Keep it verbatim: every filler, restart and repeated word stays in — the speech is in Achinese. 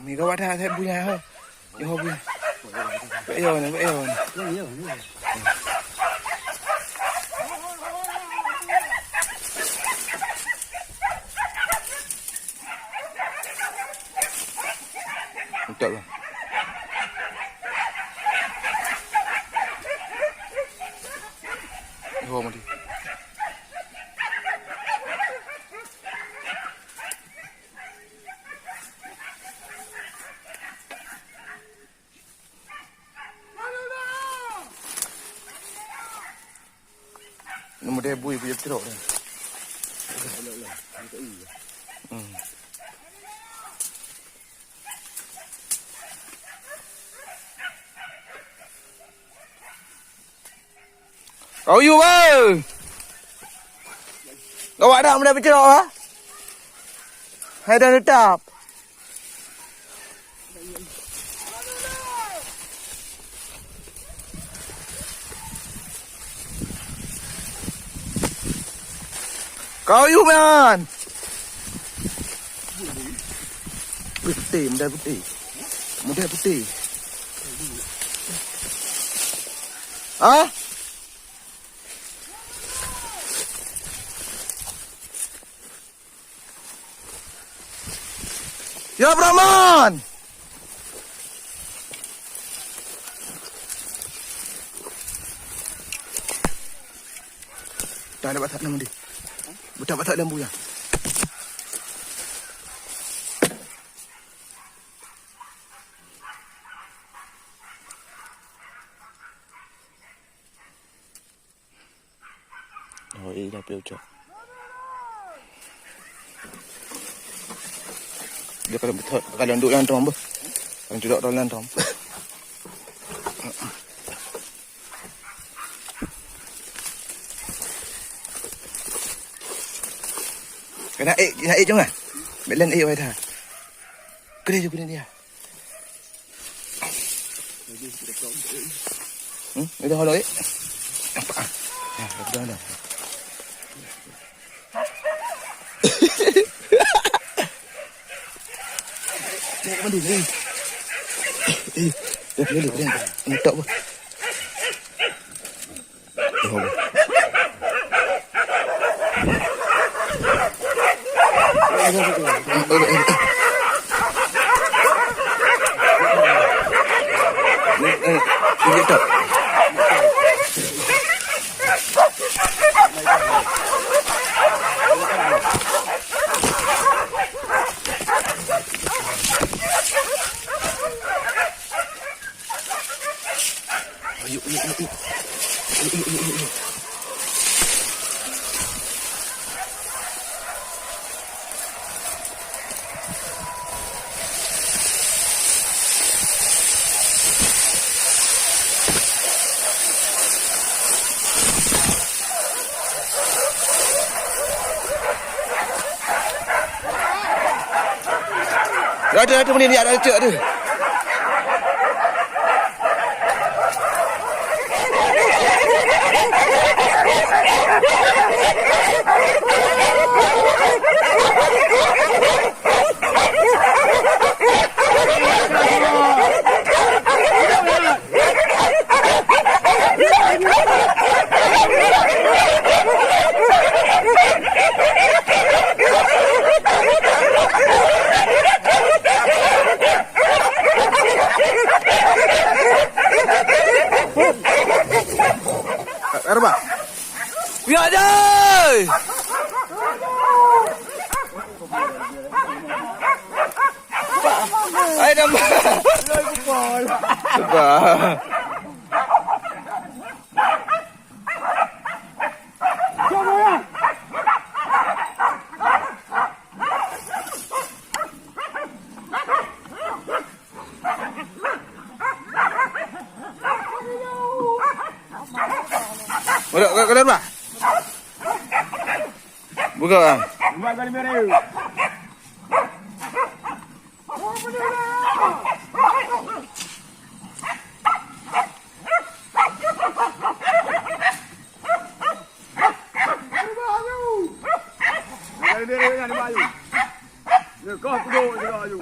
Ni gawat that, that buya, ha. Yo, buya. Bèk yo ni, bèk yo ni. Entok lah. Yo, mati. Nama dia bui punya trok dah. Hmm. Kau yue, weh. Kau ada mudah peucok, ha? Hai dah tetap. Kau yue, man. Putih, mudah putih. Mudah putih. Ha? Ya, Brahman! Dah dapat tak nama dia? Buta batak lembu ya. Oh, eh, dah payah ucap. Dia kalau betul, kalau duduk yang tom, beuh. Kalau duduk dalam tom. Kena eh, kena eh, jangan. Belen eh, wai dah. Kena je, kena dia. Hmm, udah, udah, eh. Nampak ah. Ya, dah, dah, dah. Tengok mandi ni. Eh, dah, dah, dah, dah. Nak tak apa? Ayo, ayo, ayo, ayo. Ayo, ayo, ayo, ayo, ayo. Ada, ada, meunin, ya, ada, cek, ada. Arba. Ya, jai. Hai, nama. Sebab. Udah, udah, udah, udah. Buka, Bang. Buka kali merah. Buka kali merah, buka kali merah. Dia kau pegawai dia ayu.